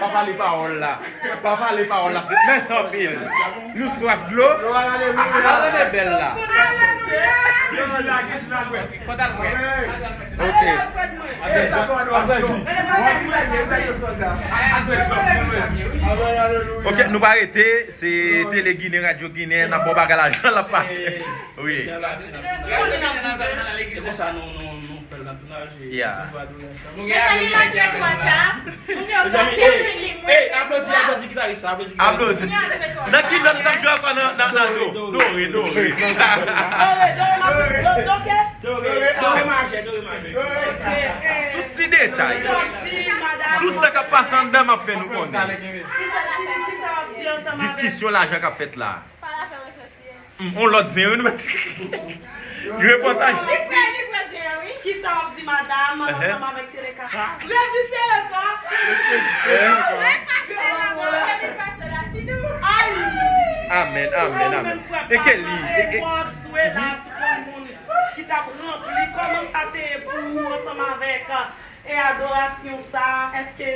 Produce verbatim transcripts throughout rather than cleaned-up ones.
Pa pale pawòl la. Pa pale pawòl la. Mèsi anpil. Nou swaf dlo. Gade bèl la. Ok. Ok, nou pa rete. Se Tele Ginen, Radyo Ginen, n ap ba w bagay la jan l ap pase. Wi. E konsa nou, nou, nou fè l nan tounaj e nou toujou adore ansanm. Mezanmi, malgre twa sa, nou gen yon... Mezanmi, ey, ey, aplodi, aplodi gitaris sa, aplodi gitaris sa. Aplodi. Nan ki nòt nou t ap jwe ankò nan, nan, nan do? Dore, dore. Dore, dore, dore, dore. Dore, dore majè, dore majè. Tout ti detay. Tout sa k ap pase anndan m ap fè nou konnen. Diskisyon lajan k ap fèt la. M, on lòt zen wi nou mèt. Repòtaj. Li prè, li prè zen wi. Kisa w ap di madanm ansanm avèk Teleka? Reziste ankò. Repase la, repase la, si nou. Ay! Amèn, amèn, amèn. E ke li, e, e, ki t ap ranpli, kòman sa te ye pou ou ansanm avèk, e, adorasyon sa? Èske,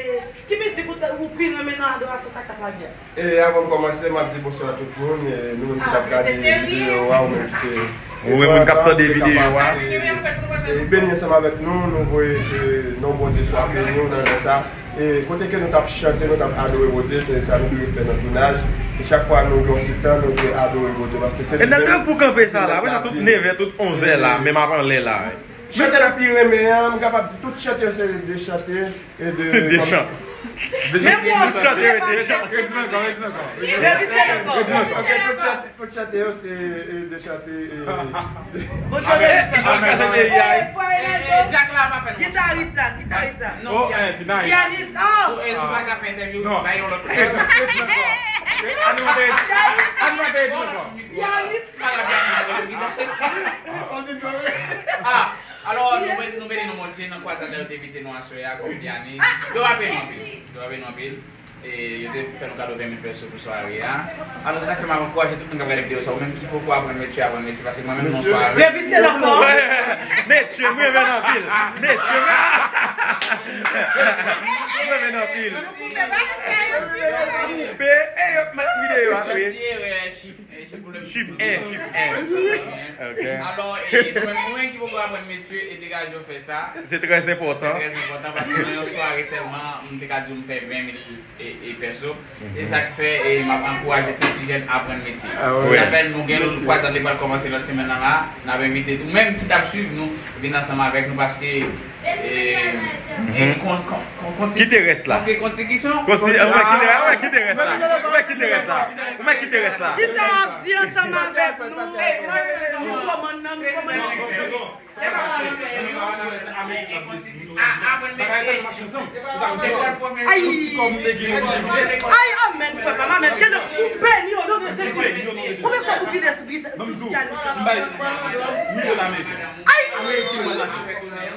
ki mizik ou te, ou pi renmen nan adorasyon sa k t ap lage a? E avan m kòmanse, m ap di bonswa a tout moun, e nou menm ki t ap gade videyo a, ou menm ki te... Ou menm moun k ap tande videyo a. E beni ansanm avèk nou, nou voye ke non Bondye swa beni w nan lè sa. E kote ke nou t ap chante, nou t ap adore Bondye, se sa nou dwe fè nan tounaj. E chak fwa nou gen yon ti tan, nou dwe adore Bondye, paske se li menm ki se mèt lavi nou. E nan lè pou kanpe sa la, apre sa tout nevè, tout onzè la, men m ap anlè la. Chante m pi renmen an, m kapab di tout chante yo se de chante e de... De chan. Men bon, tout chante yo de chan. Redi l ankò, redi l ankò. Redi l ankò. Redi l ankò. Ok, tout chante, tout chante yo se, e, de chante, e, de... Bon, chante. An ka se peyi a. Gitaris la, gitaris la. Non, piyanis. Piyanis, oh! Sou, e, sou pa ka fè entèvyou, bay yon lòt. Animatè, animatè, redi l ankò. Piyanis. Ah, alò, nou beni, nou beni non Bondye nan kwazad la yo te envite nou aswè a kòm piyanis. Yo raple nou anpil. Yo raple nou anpil. E yo te fè nou kado ven mil pèso pou sware a. Alò, sa fè m ap ankouraje tout moun k ap gade videyo sa, ou menm ki poko aprann metye, aprann metye, paske mwen menm nan sware. Revise l ankò. Metye, mwen renmen anpil. Metye, mwen... Mwen renmen anpil. Pe, e yo, mwen videyo a, wi. Chif en, chif en. Ok. Alò, e, nou menm, nou menm ki poko aprann metye, e degaje w fè sa. Se trè enpòtan. Se trè enpòtan, paske nan yon sware sèlman, m te ka di w m fè ven mil e, e pèso. E sa k fè, e m ap ankouraje tout ti jèn aprann metye. Sa fè nou gen lòt kwazad li pral kòmanse lòt semèn nan la, n ap envite ou menm ki t ap swiv nou, vin ansanm avèk nou, paske, e, e, kon, kon, kon, konsti-, kite rès la. Konsti-, konstitisyon. Konsti-, ou mèt kite, ou mèt kite rès la. Ou mèt kite rès la. Ou mèt kite rès la. Kisa w ap di ansanm avèk nou? Mikwomann nan, mikwomann nan. Ay! Ay, amèn, frè pa m, amèn. Kenbe, ou beni o non de Jezi. Konbyen kòb ou vide sou gita-, sou piyanis la? Ay!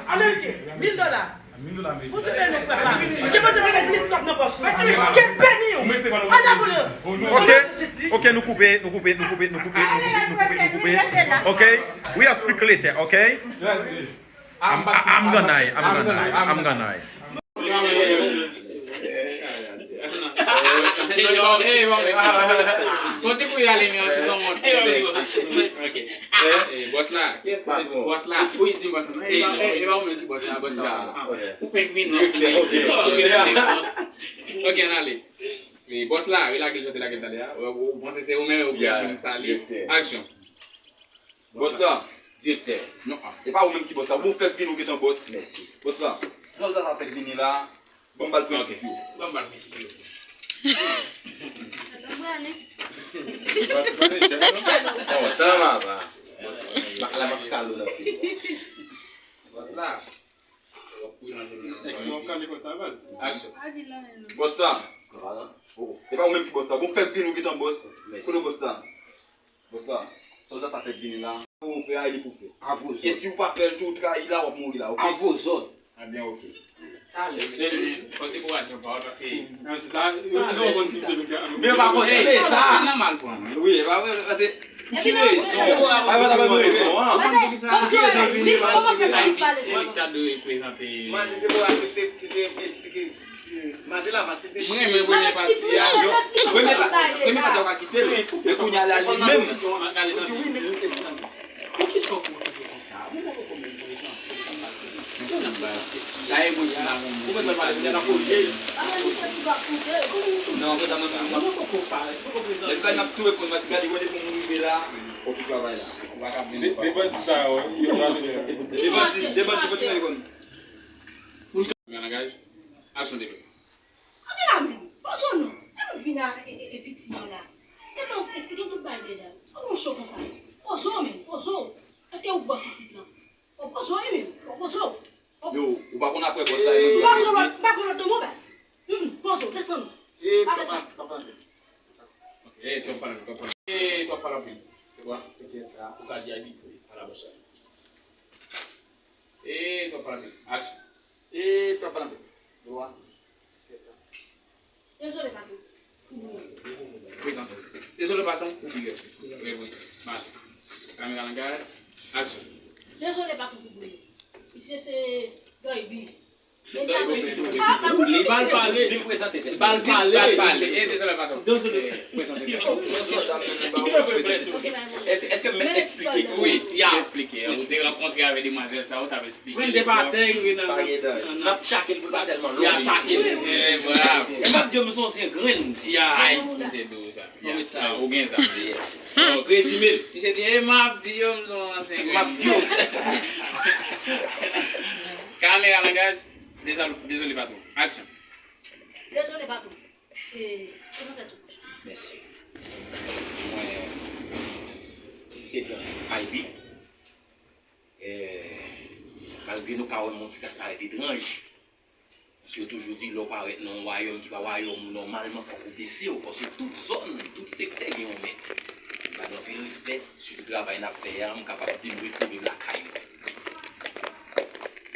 Ameriken, mil dola. Bondye beni w, frè pa m. Ke Bondye mete plis kòb nan pòch ou. Ke l beni w. Ann abone. Ok, ok, nou koupe, nou koupe, nou koupe, nou koupe, nou koupe, nou koupe, nou koupe. Ok, we are speak later, ok? I'm, I'm gonna, I'm gonna, I'm gonna. Yo, hey, bon, bon, ti kou y ale, men, ti kou mont. Ok. Ah, eh, bòs la. Bòs la. Wi, di bòs la. Eh, eh, eh, ba ou menm ki bòs la, bòs la. Ou fèk vin, non? Ok, ann ale. Eh, bòs la, relage l jan te lage l talè a. Ou, ou panse se ou menm, ou byen vin sali. Aksyon. Bòs la, direktè. Non, ah, e pa ou menm ki bòs la. Bon, fèk vin, ou gentan bòs. Mèsi. Bòs la, sòlda sa fèk vini la. Ban m ba l prensip yo. Ban m ba l prensip yo. Oh, sa va, va. Ma, la, m ap kale w nan pye. Bòs la. Èk si w ap kale konsa, baz. Aksyon. Bòs la. Oh, e pa ou menm ki bòs la. Bon, fèk vin, ou gentan bòs. Mèsi. Kote bòs la? Bòs la, sòlda sa fèk vini la. Ou fè a, li pou fè. Avozòd. E si w pa fè l tou, ou trayi la, w ap mouri la, oke? Avozòd. Ebyen, oke. Talè, mesye, kote pou w ap di yon pawòl, paske... Non, se sa, yo, yo konn si se nou ki... Men yo pa konn, men sa. Se nòmal pou mwen. Wi, e pa vre, paske pou ki rezon? Pa vre, ta pa gen rezon, an. Pou ki rezon vini la? Kòman fè sa, li pale sa? Eric ta dwe prezante. Mwen te depo aksepte, se te eksplike. Mwen renmen premye pati a. Premye pa- premye pati a ou ka kite l. Men kounye a la li menm. Poukisa w pran toujou konsa? Mwen poko menm prezante. Dayè mwen di la mwen mwen pa kote. Non, mwen ta mwen mwen. Depi m ap tou reponn, m ap gade wè depi mwen rive la. Ou ki travay la. Devan di sa yo, yo pa vle. Devan di, devan di, kote mwen konn. Langaj, aksyon depi. Ann la menm, poze w non. Ann vin a e, e, e piti an la. Gentan esplike tout bagay deja. Sa w cho konsa? Poze w menm, poze w. Èske ou bòs isit lan? Ou poze w wi menm, ou poze w. Yo, ou pa konn apre bòs la, yo. M pa konn lòt, m pa konn lòt non, mon baz. Hmm, poze w, desann. Pase sa. Ok, e, twòp pale, twòp pale. E, twòp pale anpil. Se kwa? Se kiyès sa? Ou ka di a li, pale bòs la. E, twòp pale anpil. Aksyon. E, twòp pale anpil. Dwa. Kiyès sa? Dezole, patwon. Prezante. Dezole, patwon, ou big up. Wi, wi. Mache. Kamera nan gad. Aksyon. Dezole, patwon, pou bouyo. Misye se Doybi. Li ba l pale. Di m prezante tèt. Ba l pale. Ba l pale. E, dezole, patwon. Dezole. E, prezante tèt. Yon sòlda m nan ba ou prezante. Èske, èske m mèt eksplike? Wi, ya. Eksplike. Ou te rankontre avèk demwazèl sa, ou t ap eksplike. Mwen, de batèy, wi, nan, nan, nan. N ap tchake l pou l pa tèlman long. Y a tchake l. E, bravo. E m ap di yo, m se yon ansyen grenn. Ya, Ayiti, m te di w sa. Ya. Ou gen sa. Bon, rezime l. Misye di, e m ap di yo, m se yon ansyen grenn. M ap di yo. Kamera, langaj. Dezole, dezole, patwon. Aksyon. Dezole, patwon. E, prezante tèt ou. Mèsi. Mwen, se Don Aybi. E, malgre nou ka wè m yon ti kras parèt etranj, paske yo toujou di lè w parèt nan yon wayòm ki pa wayòm ou, nòmalman fòk ou bese w, paske tout zòn, tout sektè gen yon mèt. M ba nou anpil respè, sitou travay n ap fè a, m kapab di m retwouve m lakay mwen.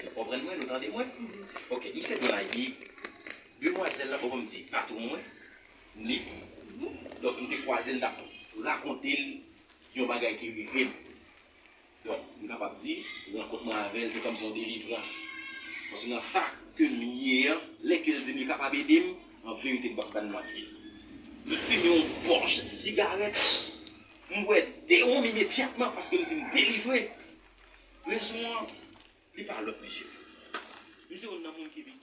Nou konprann mwen, nou tande mwen? Ok, m se Don Aybi. Demwazèl la, bon, m di, patwon mwen, m li. Donk, m te kwaze l, m t ap rakonte l yon bagay ki rive m. Donk, m kapab di, rankont mwen avè l, se kòmsi yon delivrans. Paske nan sa ke m ye an, lè ke l di m li kapab ede m, an verite, m p ap ba n manti. M fimen yon pòch sigarèt, m bwè de wonm imedyatman paske m di m delivre. Rezon an, li pa lòt, mesye. M se youn nan moun ki vin